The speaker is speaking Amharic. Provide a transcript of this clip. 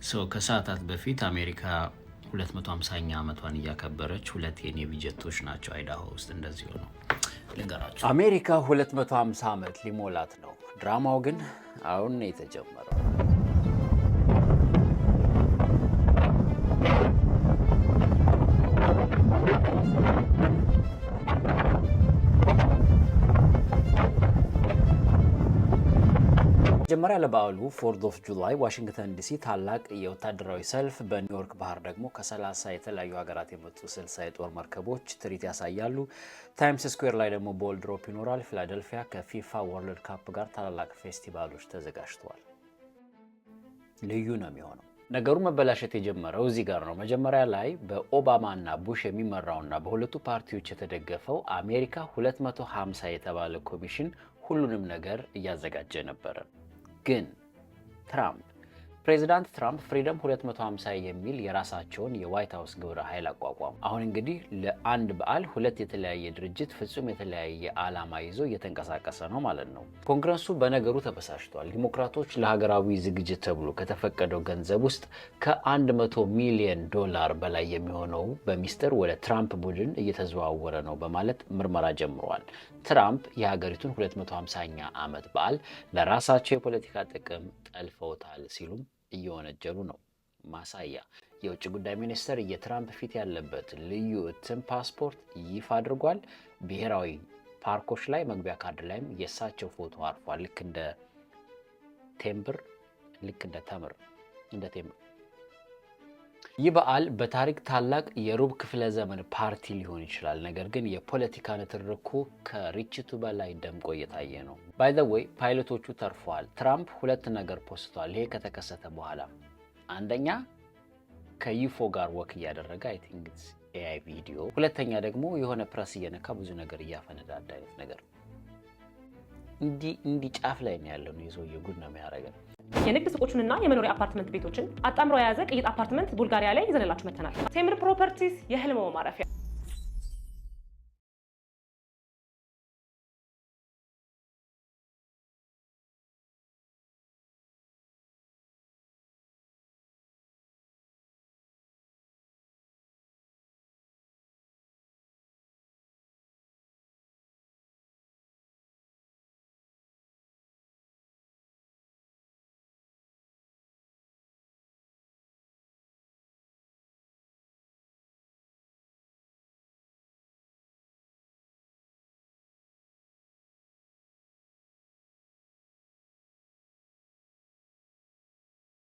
So ከሰዓታት በፊት አሜሪካ 250ኛ ዓመቷን እያከበረች ሁለት የ Navy ጀቶች ናቸው አይዳሆ ውስጥ እንደዚህ ሆነው ልንገራችሁ። አሜሪካ 250 ዓመት ሊሞላት ነው። ድራማው ግን አሁን ነው የተጀመረው። መጀመሪያ ለበዓሉ 4th of July ዋሽንግተን ዲሲ ታላቅ የወታደራዊ ሰልፍ፣ በኒውዮርክ ባህር ደግሞ ከ30 የተለያዩ ሀገራት የመጡ 60 የጦር መርከቦች ትርኢት ያሳያሉ። ታይምስ ስኩዌር ላይ ደግሞ ball drop ይኖራል። ፊላደልፊያ ከፊፋ World Cup ጋር ታላላቅ ፌስቲቫሎች ተዘጋጅተዋል። ልዩ ነው የሚሆነው። ነገሩ መበላሸት የጀመረው እዚህ ጋር ነው። መጀመሪያ ላይ በኦባማና ቡሽ የሚመራውና በሁለቱ ፓርቲዎች የተደገፈው አሜሪካ 250 የተባለ ኮሚሽን ሁሉንም ነገር እያዘጋጀ ነበረ። ግን ፕሬዚዳንት ትራምፕ Freedom 250 የሚል የራሳቸውን የዋይት ሀውስ ግብረ ኃይል አቋቋሙ። አሁን እንግዲህ ለአንድ በዓል ሁለት የተለያየ ድርጅት ፍጹም የተለያየ ዓላማ ይዞ እየተንቀሳቀሰ ነው ማለት ነው። ኮንግረሱ በነገሩ ተበሳጭቷል። ዲሞክራቶች ለሀገራዊ ዝግጅት ተብሎ ከተፈቀደው ገንዘብ ውስጥ ከ100 ሚሊዮን ዶላር በላይ የሚሆነው በሚስጥር ወደ ትራምፕ ቡድን እየተዘዋወረ ነው በማለት ምርመራ ጀምረዋል። ትራምፕ የሀገሪቱን 250ኛ ዓመት በዓል ለራሳቸው የፖለቲካ ጥቅም ጠልፈውታል ሲሉም እየወነጀሉ ነው። ማሳያ፣ የውጭ ጉዳይ ሚኒስትር የትራምፕ ፊት ያለበት ልዩ እትም ፓስፖርት ይፋ አድርጓል። ብሔራዊ ፓርኮች ላይ መግቢያ ካርድ ላይም የእሳቸው ፎቶ አርፏል። ልክ እንደ ቴምብር፣ ልክ እንደ ተምር፣ እንደ ቴምብር። ይህ በዓል በታሪክ ታላቅ የሩብ ክፍለ ዘመን ፓርቲ ሊሆን ይችላል። ነገር ግን የፖለቲካ ንትርኩ ከርችቱ በላይ ደምቆ እየታየ ነው። By the way፣ ፓይለቶቹ ተርፈዋል። ትራምፕ ሁለት ነገር ፖስቷል። ይሄ ከተከሰተ በኋላ አንደኛ ከ UFO ጋር walk እያደረገ፣ I think AI video፣ ሁለተኛ ደግሞ የሆነ ፕረስ እየነካ ብዙ ነገር እያፈነዳዳ አይነት ነገር። እንዲህ እንዲህ ጫፍ ላይ ነው ያለው የሰውዬው። ጉድ ነው የሚያደርገን። የንግድ ሱቆቹንና የመኖሪያ አፓርትመንት ቤቶችን አጣምሮ የያዘ ቅይጥ አፓርትመንት ቡልጋሪያ ላይ ይዘንላችሁ መጥተናል። ቴምር ፕሮፐርቲስ የህልሞ ማረፊያ።